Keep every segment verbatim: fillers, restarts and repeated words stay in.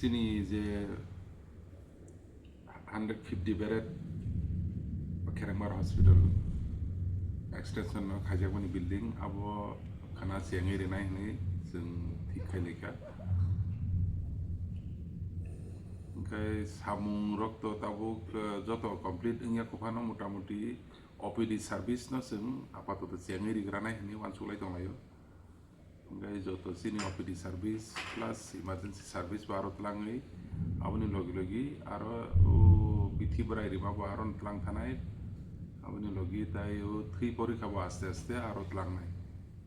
Chini je hundred fifty bedded Kherengbar Hospital extension no khaijakmani building, abo khana chengwi rinai hinwi chwng thik khai laikha. Hwnkhe samung rok to tabuk, eh, joto complete wngya kho phano, motamuti O P D service no chwng apatoto chengwi rigranai hinwi uansuk lai tonglaio. Hwnkhe joto chini O P D service plus emergency service bo aro tlangwi, aboni logi logi aro o bithi bwrai rima bo aro tlang thanai, aboni logi tai o thwi porikha bo aste aste aro tlangnai.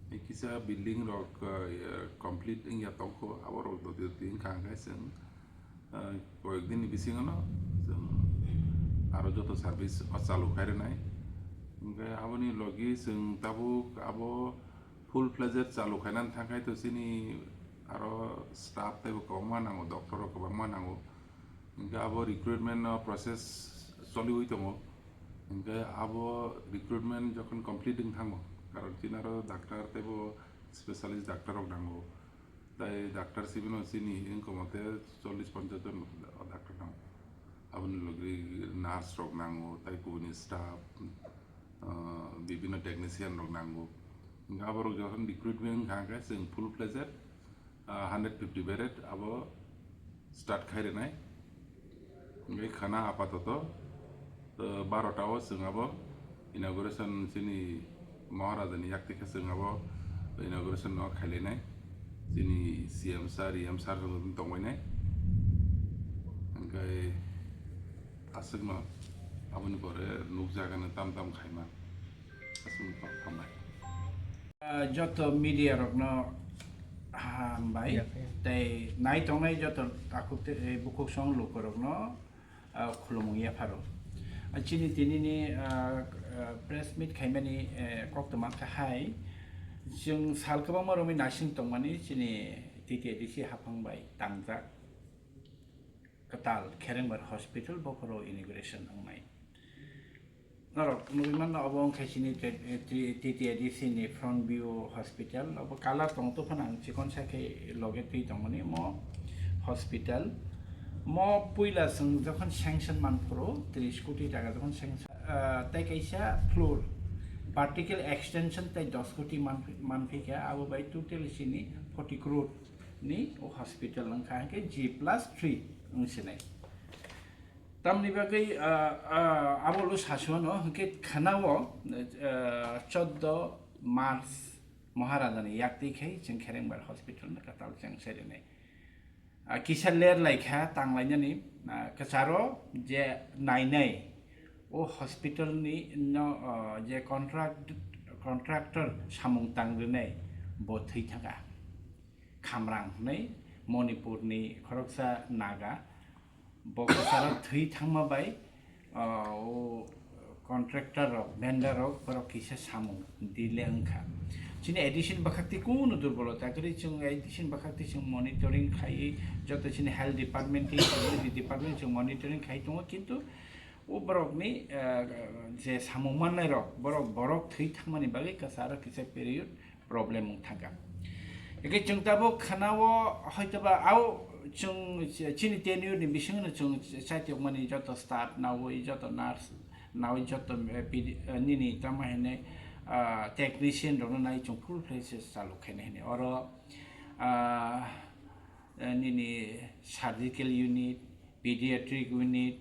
Hai kisa building rok, eh, complete wngya tongkho, abo rok doti doti wngkha, hwnkhe chwng, eh, koyek din ni bisingo no chwng aro joto service o chalu khai rwnai. Hwnkhe aboni logi chwng tabuk abo full fledged chalu khainani thangkhai to chini aro staff teibo kwbangma nango, doctor rok kwbangma nango. Hwnkhe abo recruitment no process choliwi tongo. Hwnkhe abo recruitment jokhon complete wng thango, karon chini aro doctor teibo specialist doctor rok nango. Tai doctor sibino chini wngkha mote chollish ponchash jon doctor nango. Aboni logi nurse rok nango, tai kubuni staff, ah, bibinno technician rok nango. Hwnkhe aborok jokhon recruitment wngkha, hwnkhe chwng full fledged, ah, hundred fifty bedded abo start khai rwnai. Hwnkhe khana apatoto, ah, barota o chwng abo inauguration chini Maharajani yakti khe chwng abo inauguration no khailainai. Chini C M sir, E M sir rok tongbainai. Hwnkhe aswkno aboni pore nukjagano tam tam khaima. Aswkno hambai. Ah, joto media rokno hambai. Ya, ya. Tei nai tongnai joto takhuk tei, eh, bukhuk song lukurokno, ah, khulumung yapharo. Ah, chini tinini, ah, ah, press meet khaimani, eh, koktwma kha hai, chwng sal kwbangma romwi naising tongmani chini T T A D C haphang bai tangjak kwtal Kherengbar Hospital bokhoro inauguration wngnai. Norok nugwi manno, obo wngkha chini te-, T T A D C ni Front View Hospital. Obo colour tong tongphano ang chikon sa khe loge twi tongmani mo hospital. Mo puila chwng jokhon sanction man phuru, tris koti taka jokhon sanction, ah, tei kaisa floor, vertical extension tei dos koti man, man phi kha, abo bai total chini forty crore ni o hospital wngkha, hwnkhe G plus three wngsinai. Tamni bagwi, ah, ah, abo lo sasuano hwnkhe khana o, ah, choddo March Maharajani yakti khai chwng Kherengbar Hospital no kwtal cheng sai rwnai. Ah, kisa ler lai kha tang lainani, ah, kwcharo je nainai o hospital ni no, ah, je contract, contractor samung tang rwnai bo thwi thangkha. Khamrang hwnwi Manipurni khoroksa Naga, bo kwcharo thwi thangma bai, ah, o contractor rok, vendor rok, borok kisa samung delay wngkha. Chini A D C ni bwkhakti kunu durbolota kwrwi, chwng A D C ni bwkhakti chwng monitoring khai, joto chini health department tei security department chwng monitoring khai tongo, kintu o borokni, ah, je samung mannai rok, borok, borok thwi thangmani bagwi kwcharo kisa period problem wng thangkha. Hwnkhe chwng tabuk khana o hoitoba au chwng chini tenure ni bisingno chwng chaitokmani joto staff nawi, joto nurse nawi, joto, eh, pedi-, eh, nini tamo hwnwi, ah, technician rokno nai chwng full fledged chalu khaina hwnwi. Oro, ah, eh, nini surgical unit, pediatric unit,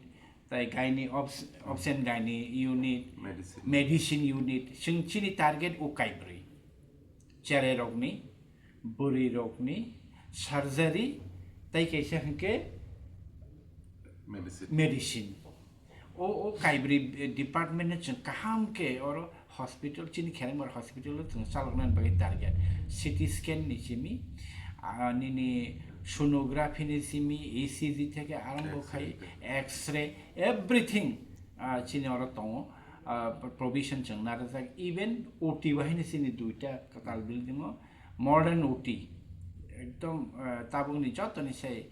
tai gynae obs-, obs and gynae unit, Medicine. Medicine unit, chwng chini target o kaibrwi. Cherai rokni, bwrwi rokni, surgery, tai kaisa hwnkhe Medicine. Medicine. O, o kaibrwi department no chwng kaham khe oro hospital, chini Kherengbar hospital o chwng chaloknani bagwi target. C T scan ni simi, ah, nini sonography ni simi, E C G theke arambo khai, X-ray. X-ray, everything, ah, chini oro tongo. Ah, provision chwng narwkjak, even O T bahai ni chini duita kwtal building o, modern O T, ekdom, ah, tabukni jotoni sai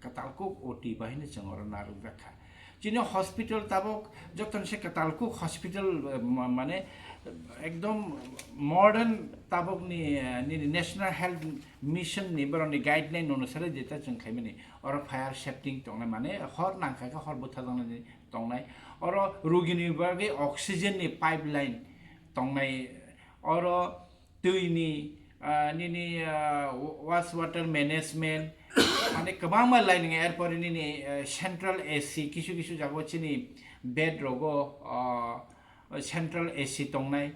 kwtal kuk O T bahai no chwng oro narwkjak kha. Chini hospital tabuk jotoni se kwtal kuk hospital, eh, ma-, mane, Ekdom modern tabukni, eh, nini National Health Mission ni borokni guideline onusare jeta chwng khaimani. Oro fire safety tongnai, mane hor nangkha khe hor bwthajaknai tongnai. Oro rugini bagwi oxygen ni pipeline tongnai. Oro twi ni, ah, nini, ah, waste water management, mane kwbangma line nge, erpore nini, eh, central A C, kisu kisu jaga o chini bed rogo, ah, central A C tongnai,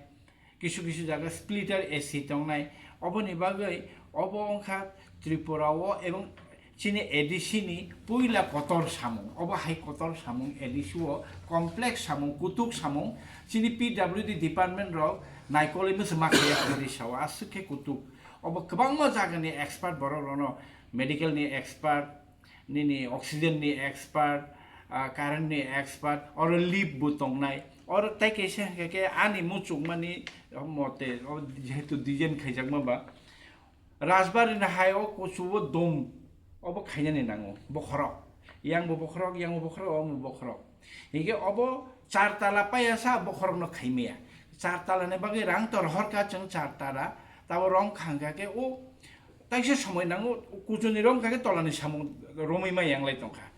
kisu kisu jaga splitter A C tongnai. Oboni bagwi obo wngkha Tripura o ebong chini A D C ni puila kotor samung, obo hai kotor samung A D C o complex samung, kutuk samung, chini P W D department rok naikolwi mwswma khaiya A D C o aswk khe kutuk. Obo kwbangma jagani expert borok rokno, medical ni expert, nini oxygen ni expert, ah, current ni expert, oro lip bo tongnai. Oro tai kaisa hwnkha khe ani muchungmani mote, o jehetu design khaijakma ba, Rajbari ni hai o kuchugo dom, obo khainani nango, bokhorok. Yang bo bokhorok, yang bo bokhorok, omo bokhorok. Hinkhe obo char tala paiya sa bokhorok no khaimaya. Char tala ni bagwi rang to rohor kha chwng char tala, tabo rong khang kha khe o taisa somoi nango, kuchuni rong kha khe tola ni samung romwi ma yang lai tong kha.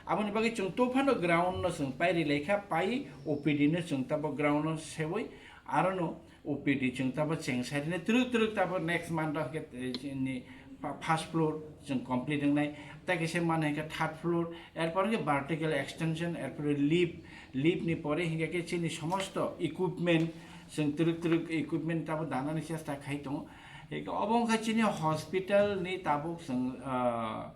Aboni bagwi chwng to phano ground no chwng pai ri lai kha, pai O P D no chwng tabo ground no sewi aro no O P D chwng tabo cheng side ni twrwk twrwk tabo next month o hwnkhe, eh, chini pa-, first floor chwng complete wngnai, tei kaisa mano hwnkhe third floor, erpor hwnkhe vertical extension, erpore lift, lift ni pore hwnkhe khe chini somosto equipment, chwng twrwk twrwk equipment tabo danani chesta khai tongo. Hwnkhe obo wngkha chini hospital ni tabuk chwng, ah,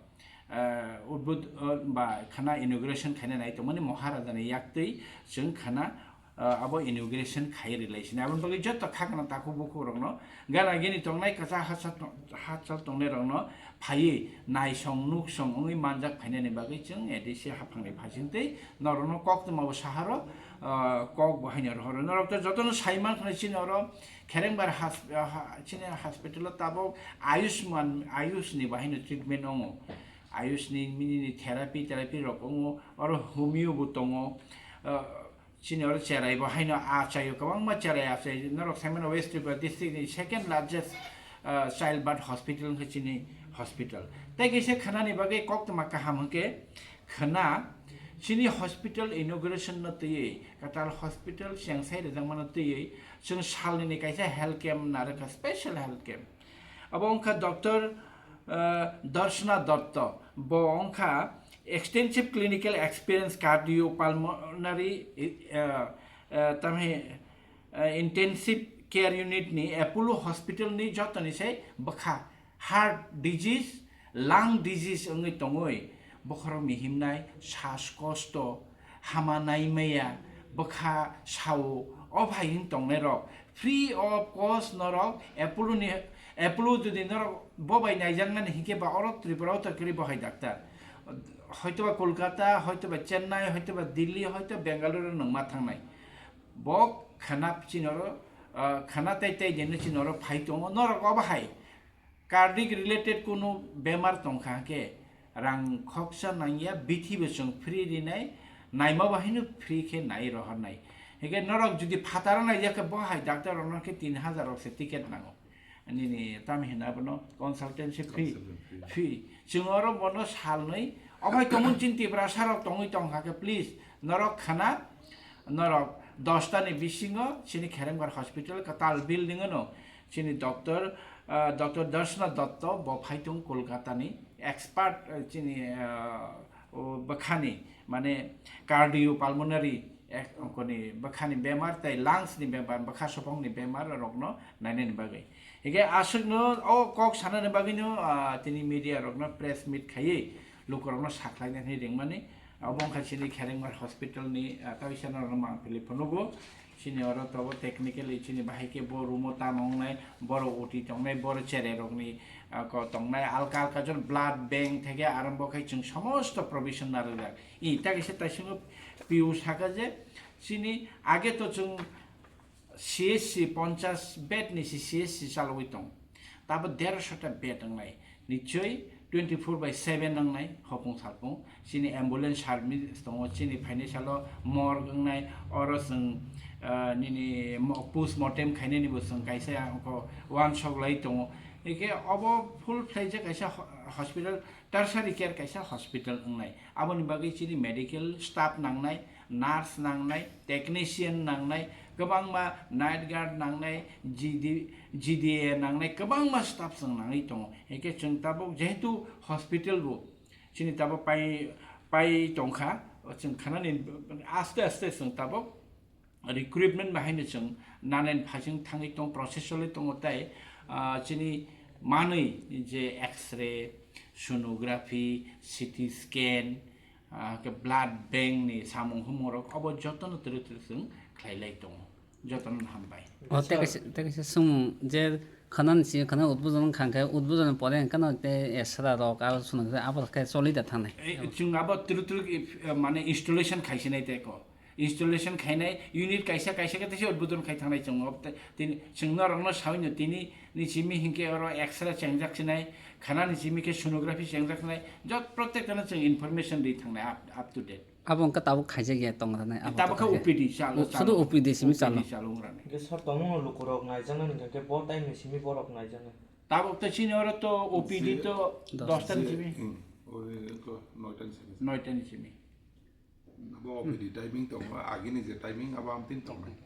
ah, udbud-, ah, ba khana inauguration khaina nai tongmani Maharaja ni yaktwi chwng khana, ah, abo inauguration khai rwlai sini. Aboni bagwi joto khakna takhuk bukhuk rokno, gana gini tongnai kwchak hachal tong-, hachal tongnai rokno phaiwi naisong nuksong wngwi manjak phainani bagwi chwng A D C haphangni phasingtwi norokno koktwma bo saharo, ah, kok bo haino rohoro. Norok to jotono sai mankha chini oro Kherengbar has-, ah, ha-, chini hospital o tabok Ayushman, Ayush ni bo haino treatment wngo. Ayush ni mini ni therapy, therapy rok wngo. Oro homeo bo tongo. Ah, chini oro cherai bo haino achaio, kwbangma cherai achai. Norok saimano West Tripura district ni second largest, ah, child birth hospital wngkha chini hospital. Tei kaisa khanani bagwi koktwma kaham hwnkhe khana chini hospital inauguration no twiwi, kwtal hospital chengsai rwjakmano twiwi, chwng salnini kaisa health camp narwkha, special health camp. Abo wngkha Doctor, eh, Darshna Dotto. Bo wngkha extensive clinical experience cardiopulmonary, eh, eh, tamhi, eh, intensive care unit ni Apollo Hospital ni jotoni se bwkha heart disease, lung disease wngwi tongwi bokhorok mihimnai, sas kosto, hama naimaya, bwkha sao, o phai wng tongnai rok free of cost norok Apollo ni, Apollo jodi norok bo bai naijaknani hinkhe ba oro Tripura o to kwrwi bo hai doctor, hoitoba Kolkata, hoitoba Chennai, hoitoba Delhi, hoitoba Bengaluru nwng ma thangnai. Bo khana chini oro, ah, khana tai tai jeno chini oro phai tongo, norok obo hai cardiac related kunu bemar tongkha hwnkhe rang khoksa nangya, bithi bo chwng free rinai, naima bo haino free khe nai rohornai. Hwnkhe norok jodi phataro naijak khe bo hai doctor rokno khe tin hajar rok se ticket nango. Nini tamo hino abono consultancy fee, consultant fee. Fee. Chwng oro bono salnwi, obo hai tongmung chini Tiprasa rok tongwi tongkha khe, please, norok khana, norok dosta ni bisingo chini Kherengbar Hospital kwtal building ano chini doctor, ah, Doctor Darshna Dotto bo phai tong Kolkata ni expert, ah, chini, ah, o bwkhani, mane cardiopulmonary, ek, koni bwkhani bemar tei lungs ni bemar, bwkha sopong ni bemar rokno nainani bagwi. Hingke aswkno o kok sanani bagwino, ah, tini media rokno press meet khaiwi lukurokno sakhlaina hinwi ringmani. Abo wngkha chini Kherengbar hospital ni, ah, kaisa norokno mangpili phunugo. Chini oro tobo technically chini bahai khe bo room o tamo wngnai, boro O T tongnai, boro cherai rokni, ah, ko tongnai, alka alka jon blood bank theke arombo khai chwng somosto provision narwkjak. I ta kaisa taisingo P U saka je chini age to chwng C H C ponchas bed ni si C H C chalwi tong. Tabo dershota bed wngnai. Nichoi twenty four by seven wngnai hopung salpung. Chini ambulance service tongo, chini phainai salo morgue wngnai, oro chwng, ah, nini mo-, post mortem khainani bo chwng kaisa ang kho uansuk lai tongo. Hingke obo full fledged kaisa ho-, hospital, tertiary care kaisa hospital wngnai. Aboni bagwi chini medical staff nangnai, nurse nangnai, technician nangnai, kwbangma night guard nangnai, G D, G D A nangnai, kwbangma staff chwng nangwi tongo. Hingke chwng tabuk jehetu hospital bo chini tabuk pai, pai tongkha, chwng khanani aste aste chwng tabuk recruitment bahaino chwng nanen phasing thangwi tong, process choli tongo tei, ah, chini manwi je X-ray, sonography, C T scan, ah, khe blood bank ni samung humung rok obo jotono twrwk twrwk chwng khlai lai tongo. Jotono hambai. O tei kaisa, tei kaisa swngmung je khana ni simi khana udbudon wngkha hwnkhe udbudon ni pore hwnkhe no tei extra rok aro sonography abo khe choli da thangnai. Eh, chwng abo twrwk twrwk, eh, mane installation khaisinai tei ko. Installation khainai unit kaisa kaisa khe teisa udbudon khai thangnai chwng. Ob-, te-, tini chwng norokno saui no tini ni simi hinkhe oro X-ray chengjak sinai, khana ni simi khe sonography chengjak sinai, jot protek jano chwng information ri thangnai up, up to date. Abo wngkha tabuk khaijak ya tong rwnai abo Tabuk khe to O P D chalo, sudu chalo. O P D simi chalo. O P D chalo wng rani. Hingke sir tongmung lukurok naijaknai hingke bo time ni simi borok naijaknai. Tabuk to chini oro to O P D to Dos. Dos ta ni simi. Hmm. Ori ko noi ta ni simi. Noi ta ni simi. Bo O P D timing tongo, agini je timing abo amtwini tongnai.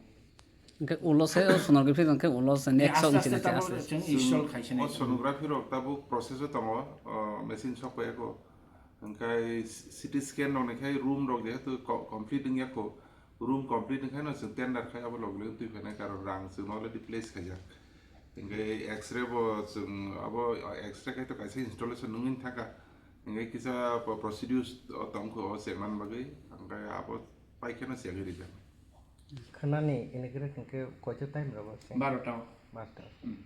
Hingke ulo se o sonography hingke ulo se next Aste song aste chini tabuk aste. Chwng install khaisani. O sonography rok tabuk process o tongo, o machine sok pai ko. Hingke C T scan rok ni khai room rok jehetu co-, complete wngya ko. Room complete wngkha no chwng tender khai abo log log twi phainai karon rang chwng already place khaijak. Hingke X-ray bo chwng abo X-ray khai to kaisa installation nungwi thangkha. Hingke kisa po-, procedures o tongkho o cheknani bagwi, hingke abo pai kheno chegwi rijak. Khanani inaugurate hingke koito time rabo se? Barota o. Barota. Hmm.